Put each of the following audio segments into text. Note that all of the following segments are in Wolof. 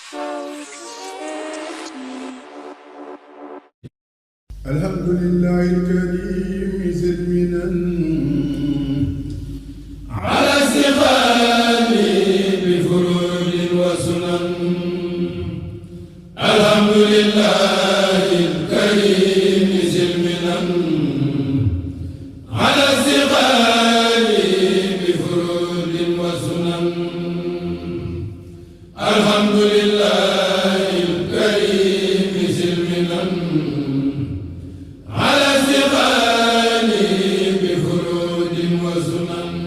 الحمد لله الكريم ذي المنن على استقامي بفروض وسنن. الحمد لله الكريم ذي المنن على استقامي بفروض وسنن. الحمد لله الكريم ذي المنن على استقامي بفروض وسنن.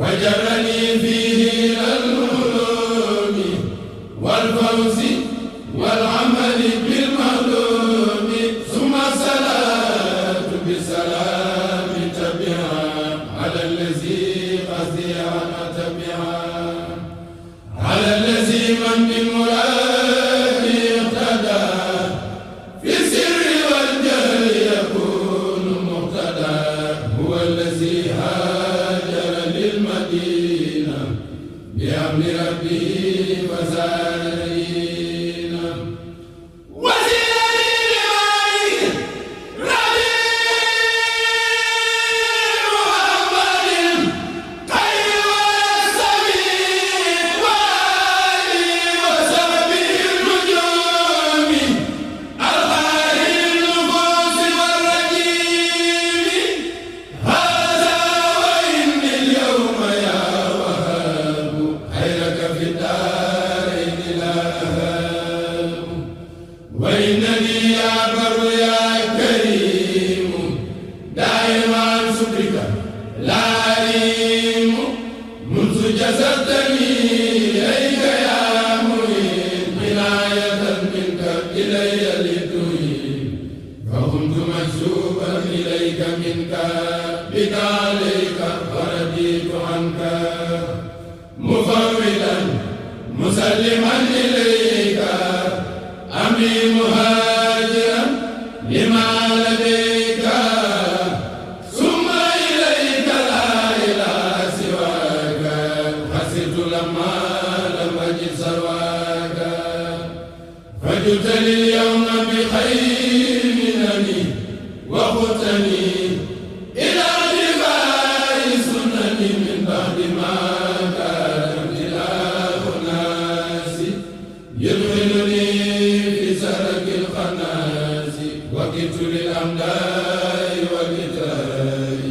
وجرني فيه إلى العلوم والفوز والعمل بالمعلوم. ثم الصلاة بسلام تبعا على الذي قصدي أنا تبعا على الذي من بمراد اقتدى في السر والجهل يكون مقتدى. هو الذي هاجر للمدينة بأمر ربه وزارين وزيري لوالي ربي محمد خير والسبيل وآله وصحبه النجوم الخير النفوس والرجيم. هذا وإني اليوم يا وهاب خيرك في الدارين لا أهاب. وإنني يا بر يا كريم دائما شكرك لا أريم. منذ جسدتني إليك يا معين عناية منك إلي لتهين. فكنت مجذوبا إليك منك بك عليك ورديت عنك مفوضا مسلما إليك أمري مهاجرا لما لديك. ثم إليك لا إله سواك حسبت لما لم أجد سواك. فجئت لي اليوم بخير منني وقتني إلى اتباع سنني من بعد ما كان ابتلاء الناس يدخلني في سلك الخناس. وكدت للأمداء والإتراء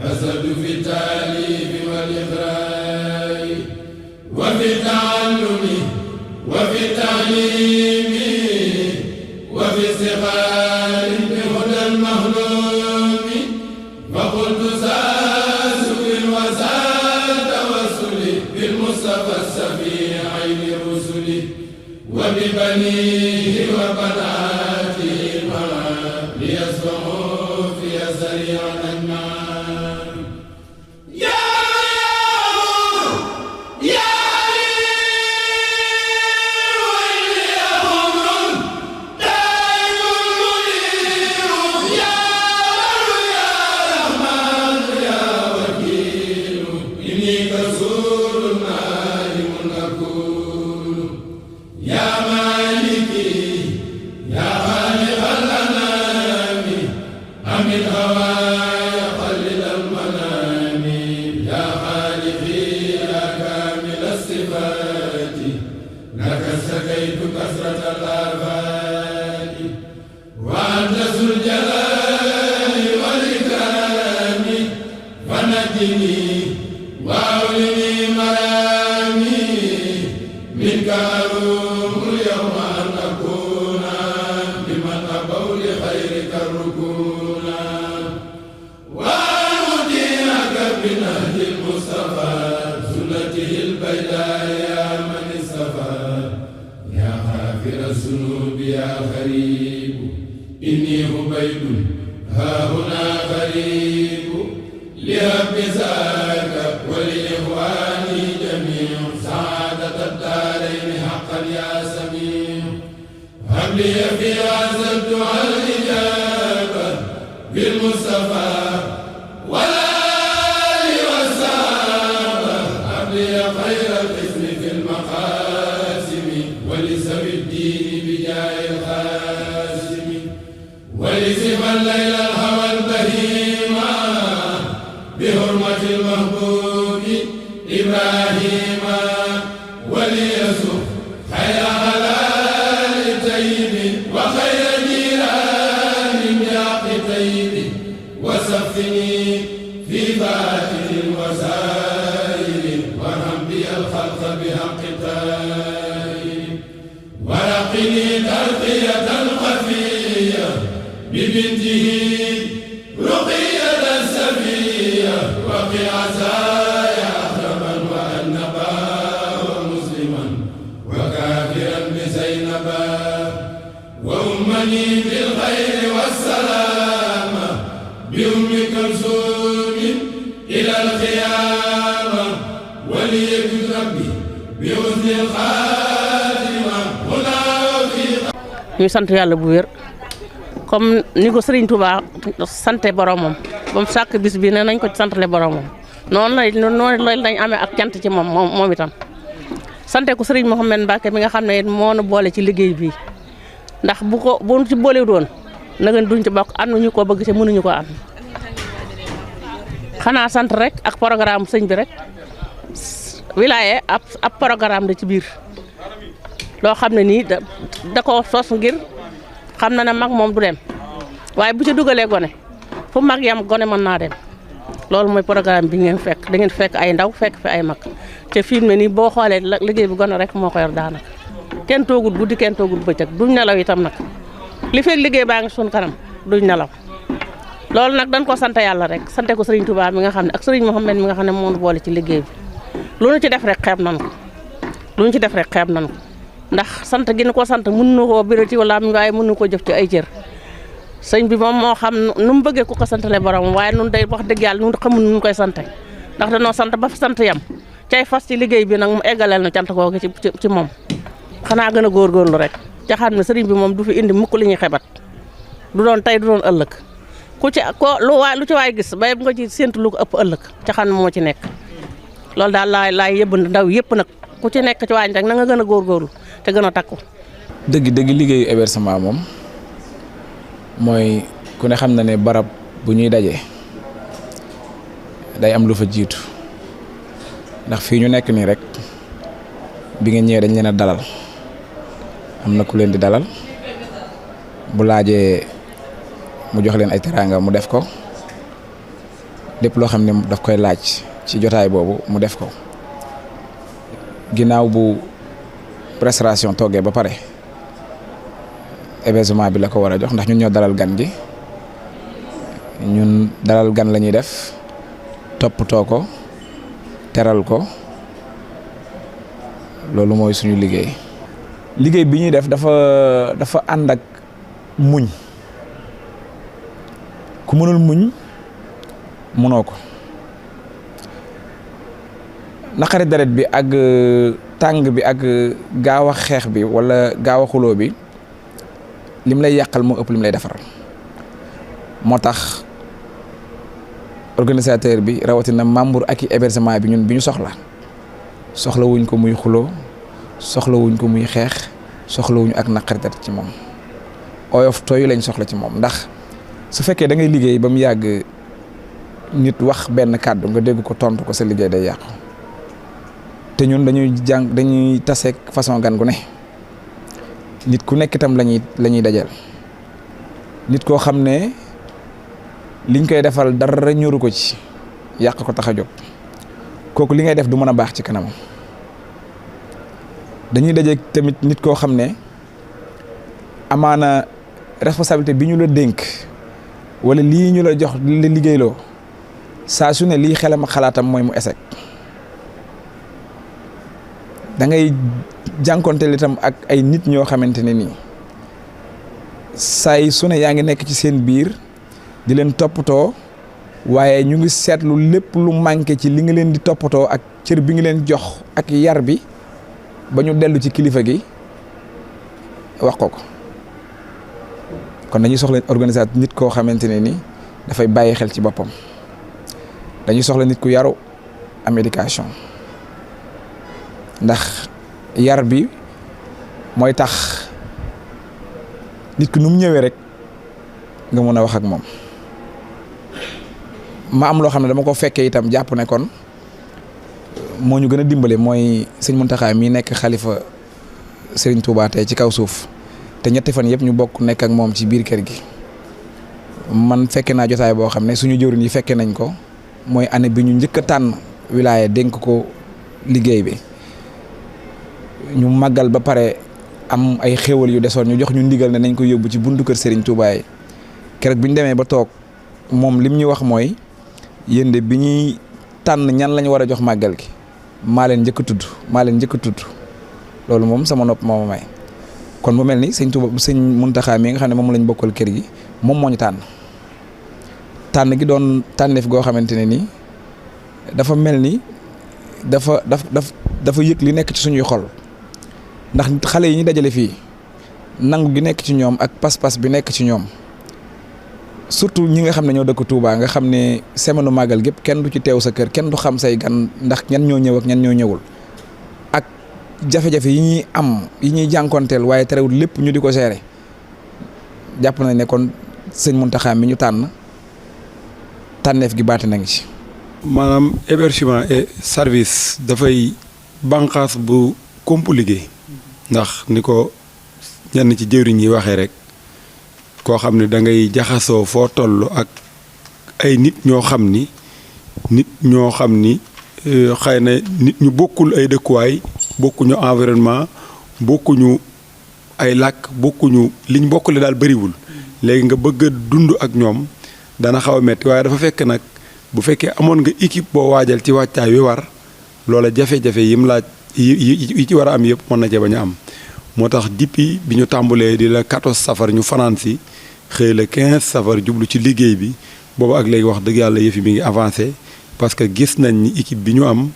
أسد في التأليف والإغراء وفي التعلم وفي التعليم وفي استقال بهدى المهلوم. فقلت ساسك وساد توسلي بالمصطفى السفيع عين الرسل وببنيه وبناته معا ليسمعوا في سريعا أجمعا. يا سكيت كثرة الآفات وأنت ذو الجلال والإكرام. فنجني وأولني مرامي منك أروم اليوم أن أكون بمن أبوا لخيرك الركونا. وأن أدينك بنهج المصطفى غافر الذنوب يا غريب إني عبيد ها هنا غريب لهب ذاك ولإخواني جميع سعادة الدارين حقا يا سميع هب لي في هذا الدعاء الإجابة بالمصطفى والآل والصحابة هب لي خير القسم في المقاسم ولسوي الدين بجاه القاسم ولسف الليل الهوى البهيمة بحرمة المحبوب إبراهيم وليسف خير حلال طيب وخير جيران بحق طيب وصفني في باطن وسائر وارحم بي الخلق بحق طائر ورقني ترقية خفية ببنته رقية السفية وقي عزايا أخرما وأنبا ومسلما وكافرا بزينبا وأمني بالخير والسلام بأم كلثوم إلى القيامة وليكن ربي بحسن الخاتمة هنا وفي ñu sant yàlla bu wér comme ni ko Serigne Touba sante boromam ba mu sàkk bis bi ne nañ ko santale boromam noonu lañ amee ak cant ci moom itam sante ko Serigne Mouhamed Mbacke mi nga xam ne moo nu boole ci liggéey bi ndax bu ci boole doon na ngeen duñ ci bokk am na ñu ko bëgg te mënuñu ko am xanaa sant rek ak programme sëñ bi rek wilaaye ab programme la ci biir loo xam ne nii da ko sos ngir xam na ne mag moom du dem waaye bu ci dugalee gone fu mag yam gone mën naa dem loolu mooy programme bi ngeen fekk da ngeen fekk ay ndaw fekk fi ay mag te fi mu ne nii boo xoolee liggéey bi gone rek moo ko yor daanaka kenn toogul guddi kenn toogul bëccëg duñ nelaw itam nag li fekk liggéey baa ngi suñ kanam duñ nelaw loolu nag dañ ko sant yàlla rek sante ko Serigne Touba mi nga xam ne ak Serigne Mouhamed mi nga xam ne moo ñu boole ci liggéey bi lu ñu ci def rek xeeb nan ko lu ñu ci def rek xeeb nan ko ndax sant gi ñu ko sant mën na koo birati wala waaye mën na koo jëf ci ay cër sëñ bi moom moo xam nu mu bëggee ku ko santale borom waaye nun day wax dëgg yàlla nun xamul nu koy sante ndax danoo sant ba fi sant yam cay fas ci liggéey bi nag mu eggaleel na cant kooku ci moom xanaa gën a góorgóorlu rek ca xam ne sëriñ bi moom du fi indi mukk li ñuy xebat du doon tey du doon ëllëg ku ci lu ci waay gis ba nga ci séntu lu ko ëpp ëllëg ca xam ne moo ci nekk loolu daal laay yëbb ndaw yëpp nag ku ci nekk ci waañ rek na nga gën a góorgóorlu te gën a takku. dëgg liggéeyu hébergement moom mooy ku ne xam na ne barab bu ñuy daje day am lu fa jiitu ndax fii ñu nekk nii rek bi nga ñëwee dañ leen a dalal am na ku leen di dalal bu laajee mu jox leen ay teraanga mu def ko lépp loo xam ne daf koy laaj ci jotaay boobu mu def ko ginnaaw bu prestation toggee ba pare hébergement bi la ko war a jox ndax ñun ñoo dalal gan gi ñun dalal gan la ñuy def toppatoo ko teral ko loolu mooy suñu liggéey. liggéey bi ñuy def dafa ànd ak muñ ku mënul muñ mënoo ko naqari deret bi ak tàng bi ak gaaw a xeex bi wala gaaw a xuloo bi lim lay yàqal moo ëpp lim lay defar moo tax organisateur bi rawatina membre ak i hébergement bi ñun bi ñu soxla wuñ ko muy xuloo soxla wuñ ko muy xeex soxla wuñu ak naqari deret ci moom oyof tooy lañ soxla ci moom ndax su fekkee da ngay liggéey ba mu yàgg nit wax benn kàddu nga dégg ko tontu ko sa liggéey day yàqu te ñun dañuy taseeg façon gan gu ne nit ku nekk itam la ñuy dajal nit koo xam ne liñ koy defal dara ñoru ko ci yàq ko tax a jóg kooku li ngay def du mën a baax ci kanam dañuy dajeeg tamit nit koo xam ne amaana responsabilité bi ñu la dénk wala lii ñu la jox li la liggéeyloo saa su ne lii xelam ak xalaatam mooy mu échec da ngay jànkonteel itam ak ay nit ñoo xamante ne nii saay su ne yaa ngi nekk ci seen biir di leen toppatoo waaye ñu ngi seetlu lépp lu manqué ci li nga leen di toppatoo ak cër bi nga leen jox ak yar bi ba ñu dellu ci kilifa gi wax ko kon dañuy soxla organisateur nit koo xamante ne ni dafay bàyyi xel ci boppam dañuy soxla nit ku yaru am éducation ndax yar bi mooy tax nit ki nu mu ñëwee rek nga mën a wax ak moom ma am loo xam ne dama ko fekkee itam jàpp ne kon moo ñu gën a dimbale mooy sëñ Mountakha mii nekk xalifa Serigne Touba tey ci kaw suuf te ñetti fan yëpp ñu bokk nekk ak moom ci biir kër gi man fekke naa jotaay boo xam ne suñu jëwriñ yi fekke nañ ko mooy année bi ñu njëkk a tànn wilaya dénk ko liggéey bi ñu màggal ba pare am ay xéwal yu desoon ñu jox ñu ndigal ne nañ ko yóbbu ci buntu kër Serigne Touba yi keroog bi ñu demee ba toog moom lim ñu wax mooy yéen de bi ñuy tànn ñan lañu war a jox màggal gi maa leen njëkk a tudd loolu moom sama nopp moo ma may kon mu mel ni sëñ Mountakha mi nga xam ne moom lañ bokkal kër gi moom moo ñu tànn gi doon tànneef goo xamante ne ni dafa mel ni dafa yëg li nekk ci suñuy xol ndax xale yi ñu dajale fii nangu gi nekk ci ñoom ak pas-pas bi nekk ci ñoom surtout ñi nga xam ne ñoo dëkk Touba nga xam ne semaine màggal gépp kenn du ci teew sa kër kenn du xam say gan ndax ñan ñoo ñëw ak ñan ñoo ñëwul ak jafe-jafe yi ñuy am yi ñuy jànkonteel waaye terewul lépp ñu di ko gérer jàpp nañ ne kon sëñ Mountakha mi ñu tànneef gi baati na ngi ci. maanaam hébergement et service dafay bànqaas bu komp liggéey ndax ni ko ñenn ci jëwriñ yi waxee rek koo xam ne da ngay jaxasoo foo toll ak ay nit ñoo xam ni xëy na nit ñu bokkul ay dëkkuwaay bokkuñu environnement bokkuñu ay làkk bokkuñu liñ bokkule daal bëriwul léegi nga bëgg a dund ak ñoom dana xaw a metti waaye dafa fekk nag bu fekkee amoon nga équipe boo waajal ci wàccaay wi war loola jafe-jafe yim laaj yi ci war a am yëpp mën na ca bañ a am moo tax depuis bi ñu tàmbalee di la 14 safar ñu fanaan si xëy la 15 safar jublu ci liggéey bi boobu ak léegi wax dëgg yàlla yëf yi mi ngi avancé parce que gis nañ ni équipe bi ñu am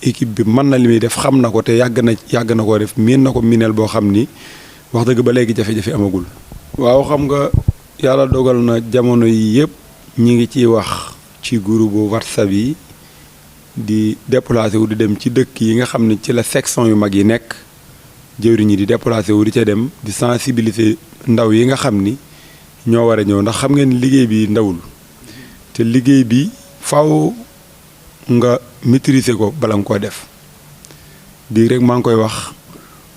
équipe bi mën na li muy def xam na ko te yàgg na koo def miin na ko miineel boo xam ni wax dëgg ba léegi jafe-jafe amagul. waaw xam nga yàlla dogal na jamono yi yëpp ñi ngi ciy wax ci groupe WhatsApp yi di déplacé wu di dem ci dëkk yi nga xam ne ci la section yu mag yi nekk jëwriñ yi di déplacé wu di ca dem di sensibiliser ndaw yi nga xam ni ñoo war a ñëw ndax xam ngeen ni liggéey bi ndawul te liggéey bi faw nga maîtriser ko bala nga koo def di rek maa ngi koy wax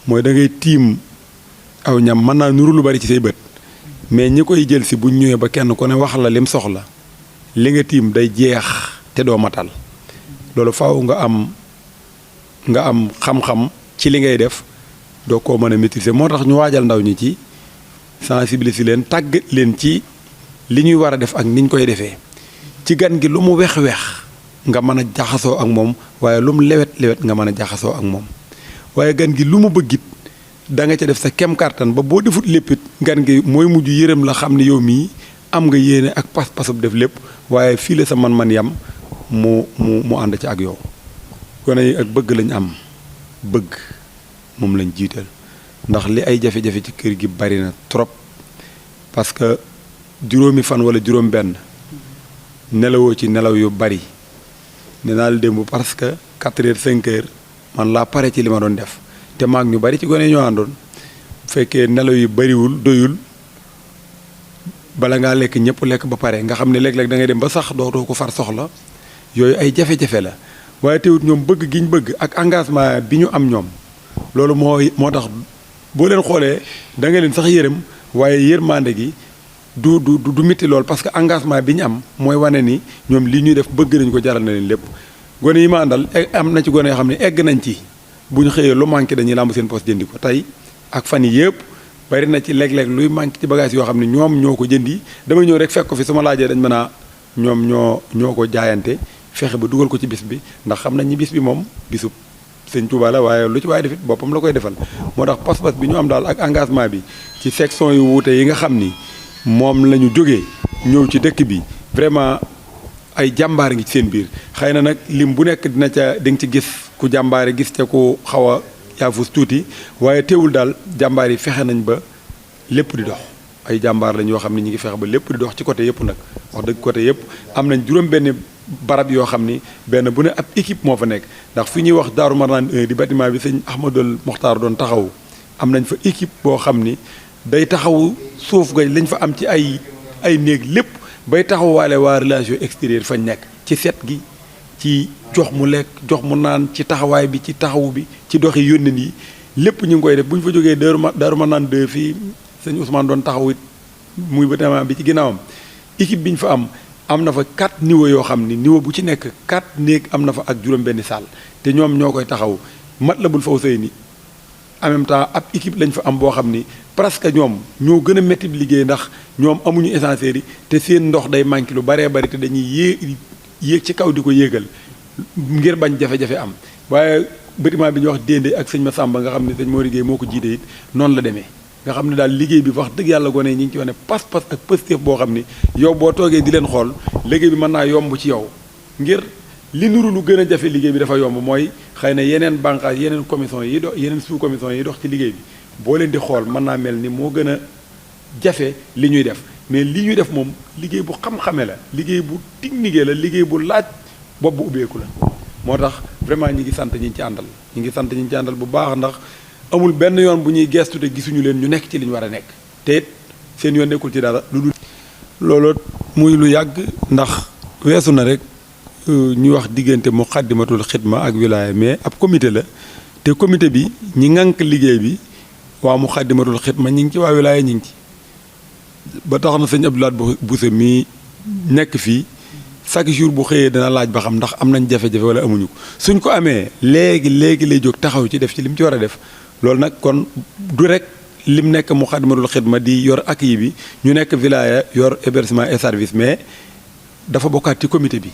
mooy da ngay tiim aw ñam mën naa nuru lu bari ci say bët mais ñi koy jël si buñ ñëwee ba kenn ku ne wax la lim soxla li nga tiim day jeex te doo matal loolu faaw nga am xam-xam ci li ngay def doo koo mën a maîtriser moo tax ñu waajal ndaw ñi ci sensibiliser leen tàggat leen ci li ñuy war a def ak niñ koy defee ci gan gi lu mu wex-wex nga mën a jaxasoo ak moom waaye lu mu lewet nga mën a jaxasoo ak moom waaye gan gi lu mu bëggit da nga ca def sa kem kàttan ba boo defut léppit gan gi mooy mujj yërëm la xam ne yow mii am nga yéene ak pas-pasub def lépp waaye fii la sa man-man yam mu ànd ci ak yow gone yi ak bëgg lañ am bëgg moom lañ jiital ndax li ay jafe-jafe ci kër gi bari na trop parce que juróomi fan wala juróom benn nelawoo ci nelaw yu bari nee naa la démb parce que 4 heures 5 heures man laa pare ci li ma doon def te maag ñu bari ci gone ñoo àndoon bu fekkee nelaw yu bariwul doyul bala ngaa lekk ñëpp lekk ba pare nga xam ne léeg-léeg da ngay dem ba sax dootoo ko far soxla yooyu ay jafe-jafe la waaye teewut ñoom bëgg gi ñu bëgg ak engagement bi ñu am ñoom loolu moo tax boo leen xoolee da nga leen sax yërëm waaye yërmande gi du métti lool parce que engagement bi ñu am mooy wane ni ñoom li ñuy def bëgg nañ ko jaral na leen lépp gone yi ma àndal am na ci gone yoo xam ne egg nañ ci bu ñu xëyee lu manqué dañuy làmb seen poste jëndi ko tey ak fan yi yëpp bari na ci léeg-léeg luy manqué ci bagage yoo xam ne ñoom ñoo ko jëndi damay ñëw rek fekk ko fi su ma laajee dañ mën a ñoom ñoo ko jaayante fexe ba dugal ko ci bis bi ndax xam nañ ni bis bi moom bisub sëñ Touba la waaye lu ci waaye defit boppam la koy defal moo tax pas-pas bi ñu am daal ak engagement bi ci section yu wuute yi nga xam ni moom la ñu jógee ñëw ci dëkk bi vraiment ay jàmbaar ngi ci seen biir xëy na nag lim bu nekk dina ca di nga ci gis ku jàmbaare gis ca ku xaw a yaafus tuuti waaye teewul daal jàmbaar yi fexe nañ ba lépp di dox ay jàmbaar lañ yoo xam ne ñi ngi fexe ba lépp di dox ci côté yëpp nag wax dëgg côté yëpp am nañ juróom-benn barab yoo xam ni benn bu ne ab équipe moo fa nekk ndax fi ñuy wax Daaru Marnaan di bâtiment bi sëñ Ahmadul Mokhtar doon taxaw am nañ fa équipe boo xam ni day taxaw suuf ga lañ fa am ci ay néeg lépp bay taxawaale waa relation extérieure fañ nekk ci set gi ci jox mu lekk jox mu naan ci taxawaay bi ci taxawu bi ci doxi yónneen yi lépp ñu ngi koy def bu ñu fa jógee Daaru Marnaan 2 fii sëñ Ousmane doon taxaw it muy bâtiment bi ci ginnaawam équipe bi ñu fa am na fa 4 niveaux yoo xam ni niveau bu ci nekk 4 néeg am na fa ak juróom-benni salle te ñoom ñoo koy taxaw Matlabul Fawzayni en même temps ab équipe lañ fa am boo xam ni presque ñoom ñoo gën a métti liggéey ndax ñoom amuñu ascenseur yi te seen ndox day manqué lu baree bari te dañuy yéeg ci kaw di ko yéegal ngir bañ jafe-jafe am waaye bâtiment bi ñuy wax Déndé ak sëñ Massamba nga xam ne sëñ moo liggéey moo ko jiite it noonu la demee nga xam ne daal liggéey bi wax dëgg yàlla gone ñi ngi ci wane pas-pas ak pëstéef boo xam ni yow boo toogee di leen xool liggéey bi mën naa yomb ci yow ngir li nuru lu gën a jafe liggéey bi dafa yomb mooy xëy na yeneen bànqaas yeneen commission yi dox yeneen sous commission yi dox ci liggéey bi boo leen di xool mën naa mel ni moo gën a jafe li ñuy def mais li ñuy def moom liggéey bu xam-xame la liggéey bu technique la liggéey bu laaj bopp bu ubbeeku la moo tax vraiment ñi ngi sant ñi ci àndal ñi ngi sant ñi ci àndal bu baax ndax amul benn yoon bu ñuy gestu te gisuñu leen ñu nekk ci li ñu war a nekk te it seen yoon nekkul ci dara lu dul loolu muy lu yàgg ndax weesu na rek ñu wax diggante Muxaddamatul Xidma ak wilaya mais ab comité la te comité bi ñi ŋànk liggéey bi waa Muxaddamatul Xidma ñi ngi ci waa wilaya ñi ngi ci ba tax na sëñ Abdoulaye Bousse mi nekk fii chaque jour bu xëyee dana laaj ba xam ndax am nañ jafe-jafe wala amuñu ko suñ ko amee léegi lay jóg taxaw ci def ci lim ci war a def loolu nag kon du rek lim nekk Muxaddamatul Xidma di yor accueil bi ñu nekk wilaya yor hébergement et service mais dafa bokkaat ci comité bi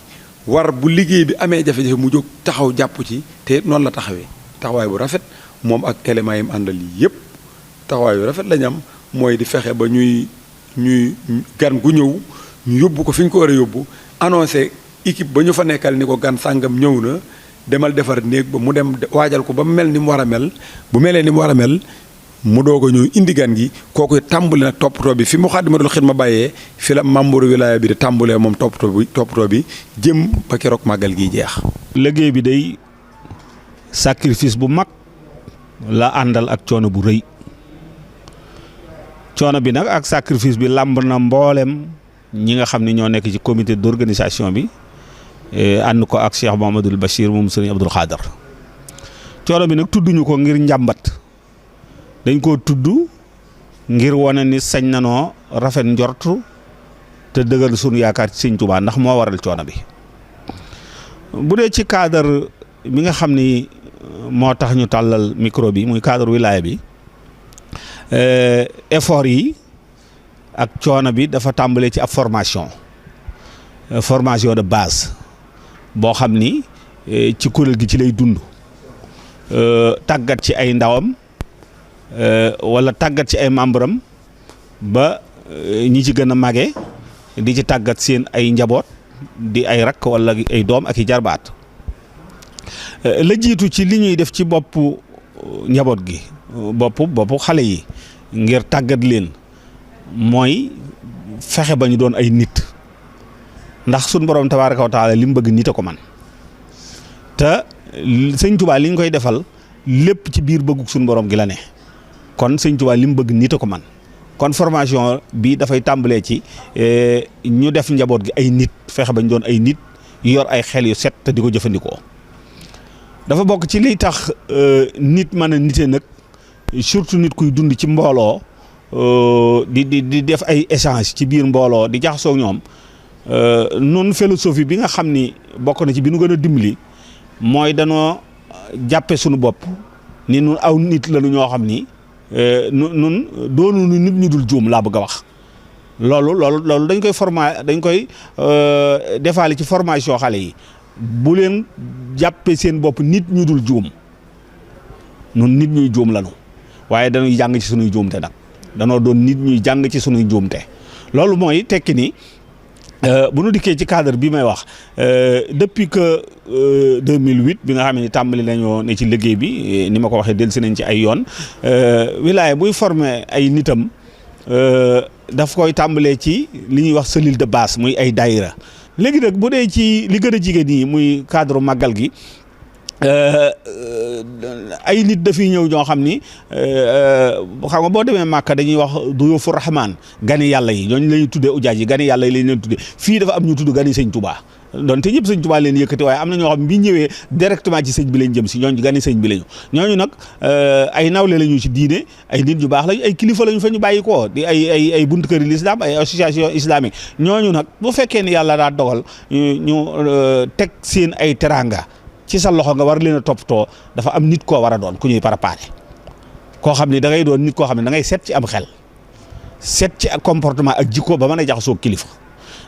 war bu liggéey bi amee jafe-jafe mu jóg taxaw jàpp ci te noonu la taxawee taxawaay bu rafet moom ak éléments yi mu àndal yi yëpp taxawaay bu rafet lañ am mooy di fexe ba ñuy gan gu ñëw ñu yóbbu ko fi ñu ko war a yóbbu annoncé équipe ba ñu fa nekkal ni ko gan sàngam ñëw na demal defar néeg ba mu dem waajal ko ba mu mel ni mu war a mel bu melee ni mu war a mel mu doog a ñëw indi gan gi kooku tàmbali nag toppatoo bi fi Muxaddamatul Xidma bàyyee fi la membre wilaya bi di tàmbalee moom toppatoo bi jëm ba keroog màggal gi jeex. liggéey bi day sacrifice bu mag la àndal ak coono bu rëy coono bi nag ak sacrifice bi làmb na mboolem ñi nga xam ne ñoo nekk ci comité d'organisation bi ànd ko ak Cheikh Mouhamadoul Bachir moom Serigne Abdoul Khadar coono bi nag tudduñu ko ngir njàmbat dañ koo tudd ngir wane ni sañ nanoo rafet njortu te dëggal sunu yaakaar ci Sëñ Tuubaa ndax moo waral coono bi bu dee ci cadre bi nga xam ni moo tax ñu tàllal micro bi muy cadre wilaya bi effort yi ak coono bi dafa tàmbalee ci ab formation de base boo xam ni ci kuréel gi ci lay dund tàggat ci ay ndawam wala tàggat ci ay membre am ba ñi ci gën a màggee di ci tàggat seen ay njaboot di ay rakk wala ay doom ak i jarbaat la jiitu ci li ñuy def ci boppu njaboot gi boppu xale yi ngir tàggat leen mooy fexe ba ñu doon ay nit ndax suñ borom tabaaraka wa taala li mu bëgg nit a ko man te Sëñ Tuubaa li ñu koy defal lépp ci biir bëggug suñ borom gi la ne kon Sëñ Tuubaa li mu bëgg nit a ko man kon formation bi dafay tàmbalee ci ñu def njaboot gi ay nit fexe ba ñu doon ay nit yu yor ay xel yu set te di ko jëfandikoo dafa bokk ci liy tax nit mën a nite nag surtout nit kuy dund ci mbooloo di def ay échange ci biir mbooloo di jaxasoo ak ñoom noonu philosophie bi nga xam ni bokk na ci bi nu gën a dimbali mooy danoo jàppe suñu bopp ni nun aw nit la nu ñoo xam ni nun doonu nit ñu dul juum laa bëgg a wax loolu dañ koy defaale ci formation xale yi bu leen jàppe seen bopp nit ñu dul juum nun nit ñuy juum lanu waaye dañuy jàng ci sunuy juumte nag danoo doon nit ñuy jàng ci sunuy juumte loolu mooy tekki ni bu nu dikkee ci cadre bi may wax depuis que 2008 bi nga xam ne tàmbali nañoo ne ci liggéey bi ni ma ko waxee dellusi nañ ci ay yoon wilaya buy former ay nitam daf koy tàmbalee ci li ñuy wax cellule de base muy ay daayira léegi nag bu dee ci li gën a jigéen yi muy cadre màggal gi ay nit dafiy ñëw ñoo xam ni xam nga boo demee Màkka dañuy wax duyufu rahmaan gani yàlla yi ñooñu la ñuy tuddee ujaaj yi gani yàlla yi lañ leen tuddee fii dafa am ñu tudd gani sëñ Touba donte ñëpp sëñ Touba leen yëkkati waaye am na ñoo xam bi ñëwee directement ci sëñ bi lañ jëm si ñooñu gani sëñ bi lañu ñooñu nag ay nawle lañu ci diine ay nit ñu baax lañu ay kilifa lañu fa ñu bàyyi koo di ay buntu këri l'islam ay association islamique ñooñu nag bu fekkee ni yàlla daa dogal ñu teg seen ay teranga ci sa loxo nga war leen a toppatoo dafa am nit koo war a doon ku ñuy préparé koo xam ne da ngay doon nit koo xam ne da ngay seet ci am xel seet ci comportement ak jikko ba mën a jaxasoo kilifa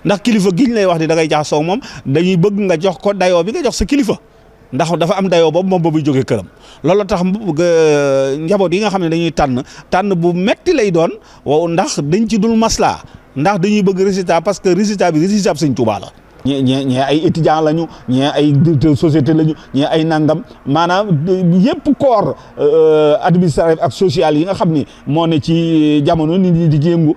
ndax kilifa giñ lay wax ni da ngay jaxasoo moom dañuy bëgg nga jox ko dayoo bi nga jox sa kilifa ndax dafa am dayoo boobu moom boobu jógee këram loolu tax njaboot yi nga xam ne dañuy tànn bu metti lay doon ndax dañ ci dul maslaa ndax dañuy bëgg résultat parce que résultat bi résultat bi Sëñ Tuubaa la. ñee ay étudiants lañu ñee ay directeur société lañu ñee ay nangam maanaam yëpp corps administratif ak social yi nga xam ni moo ne ci jamono nit ñi di yëngu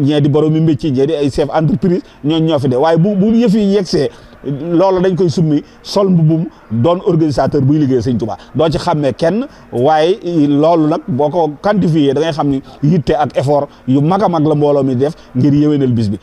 ñee di borom mi métier ñee di ay chef entreprise ñoo fi de waaye bu yëf yi yegsee loolu dañ koy summi sol mbubum doon organisateur buy liggéey Sëñ Tuubaa doo ci xàmmee kenn waaye loolu nag boo ko quantifié da ngay xam ni yitte ak effort yu mag a mag la mbooloo mi def ngir yéwénal bis bi